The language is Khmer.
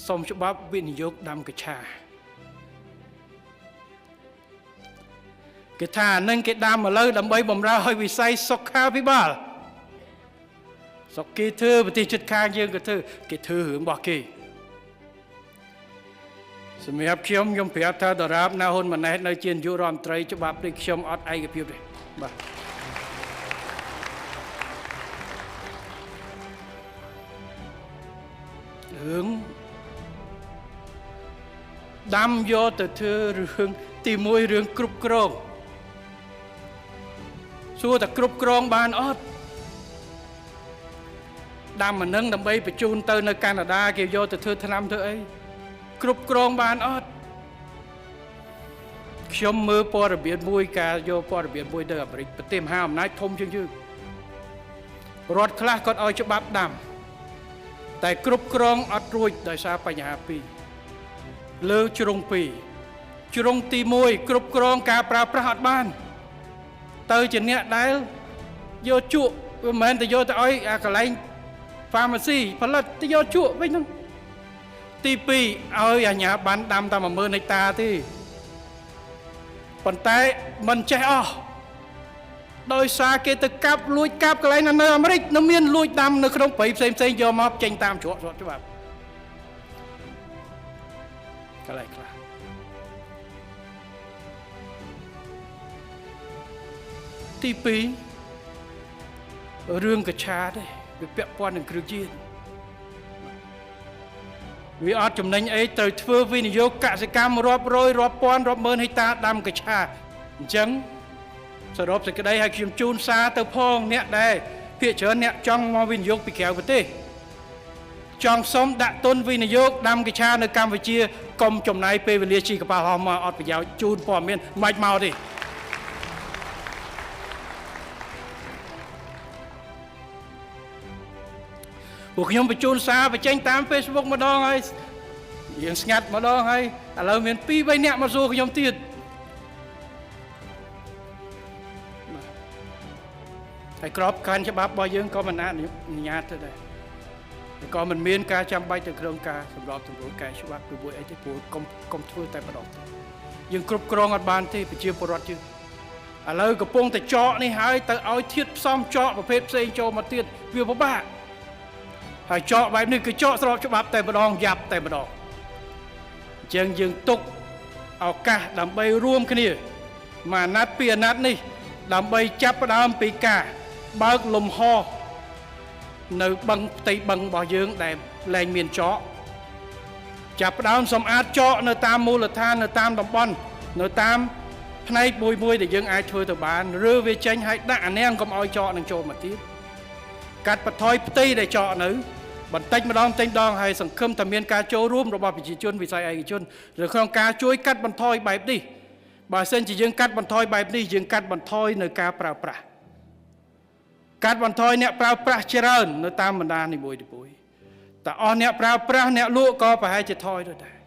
សូមច្បាប់វិនិយោគដាំកឆាគេថានឹងគេដាំឥឡូវដើម្បីបំរើឲ្យវិស័យសុខាភិបាលស្រុកគេធ្វើប្រទេសជិតខាងយើងក៏ធ្វើគេធ្វើរឿងរបស់គេសម្រាប់ខ្ញុំខ្ញុំប្រាប់ថាដរាបណាហ៊ុនម៉ាណែតនៅជានាយករដ្ឋមន្ត្រីច្បាប់នេះខ្ញុំអត់ឯកភាពទេបាទរឿងដាំយកទៅធ្វើរឿងទី1រឿងគ្រប់គ្រងសួរតែគ្រប់គ្រងបានអត់ដាំអានឹងដើម្បីបញ្ជូនទៅនៅកាណាដាគេយកទៅធ្វើថ្នាំធ្វើអីគ្រប់គ្រងបានអត់ខ្ញុំមើលព័ត៌មានមួយការយកព័ត៌មានមួយទៅអាមេរិកប្រទេសមហាអំណាចធំជាងយើងរដ្ឋខ្លះគាត់ឲ្យច្បាប់ដាំតែគ្រប់គ្រងអត់រួចដោយសារបញ្ហាពីរលើជ្រុងពីរជ្រុងទី1គ្រប់គ្រងការប្រើប្រាស់អត់បានទៅជាអ្នកដែលយកជក់វាមិនមែនទៅយកទៅឲ្យអាកន្លែង pharmacy ផលិតទៅយកជក់វិញហ្នឹងទី2ឲ្យអាជ្ញាប័ណ្ណដាំតែ10000ហិកតាទេប៉ុន្តែមិនចេះអស់ដោយសារគេទៅកាប់លួចកាប់កន្លែងនៅអាមេរិកនៅមានលួចដាំនៅក្នុងព្រៃផ្សេងផ្សេងយកមកចេញតាមច្រកច្បាប់កន្លែងខ្លះទី2រឿងកឆាទេវាពាក់ព័ន្ធនឹងគ្រឿងជាតិវាអត់ចំណេញអីត្រូវធ្វើវិនិយោគកសិកម្មរាប់រយរាប់ពាន់រាប់ម៉ឺនហិកតាដាំកឆាអញ្ចឹងសរុបសេចក្តីឲ្យខ្ញុំជូនសារទៅផងអ្នកដែលភាគច្រើនអ្នកចង់មកវិនិយោគពីក្រៅប្រទេសចង់សុំដាក់ទុនវិនិយោគដាំកឆានៅកម្ពុជាកុំចំណាយពេលវេលាជីកប៉ាល់ហោះមកអត់ប្រយោជន៍ជូនព័ត៌មានមិនមកទេពួកខ្ញុំបញ្ជូនសារបញ្ចេញតាម Facebook ម្ដងហើយយើងស្ងាត់ម្ដងហើយឥឡូវមាន2 3នាក់មកសួរខ្ញុំទៀតហើយក្របខ័ណ្ឌច្បាប់របស់យើងក៏មិនអនុញ្ញាតទៅដែរហើយក៏មិនមានការចាំបាច់ទៅក្នុងការសម្របសម្រួលកែច្បាប់ពីមួយអីទេព្រោះកុំធ្វើតែម្ដងទេយើងគ្រប់គ្រងអត់បានទេប្រជាពលរដ្ឋយើងឥឡូវកំពុងតែចកនេះហើយទៅឲ្យធាតុផ្សំចកប្រភេទផ្សេងចូលមកទៀតវាពិបាកហើយចកបែបនេះគឺចកស្របច្បាប់តែម្ដងយ៉ាប់តែម្ដងអញ្ចឹងយើងទុកឱកាសដើម្បីរួមគ្នាមួយអាណត្តិពីរអាណត្តិនេះដើម្បីចាប់ផ្ដើមពីការបើកលំហនៅបឹងផ្ទៃបឹងរបស់យើងដែលលែងមានចកចាប់ផ្ដើមសម្អាតចកនៅតាមមូលដ្ឋាននៅតាមតំបន់នៅតាមផ្នែកមួយមួយដែលយើងអាចធ្វើទៅបានឬវាចេញឲ្យដាក់អានាងកុំឲ្យចកនឹងចូលមកទៀតកាត់បន្ថយផ្ទៃដែលចកនៅបន្តិចម្ដងបន្តិចម្ដងហើយសង្ឃឹមថាមានការចូលរួមរបស់ប្រជាជនវិស័យឯកជនឬក្នុងការជួយកាត់បន្ថយបែបនេះបើសិនជាយើងកាត់បន្ថយបែបនេះយើងកាត់បន្ថយនៅការប្រើប្រាស់កាត់បន្ថយអ្នកប្រើប្រាស់ច្រើននៅតាមបណ្ដានីមួយៗតែអស់អ្នកប្រើប្រាស់អ្នកលក់ក៏ប្រហែលជាថយទៅដែរ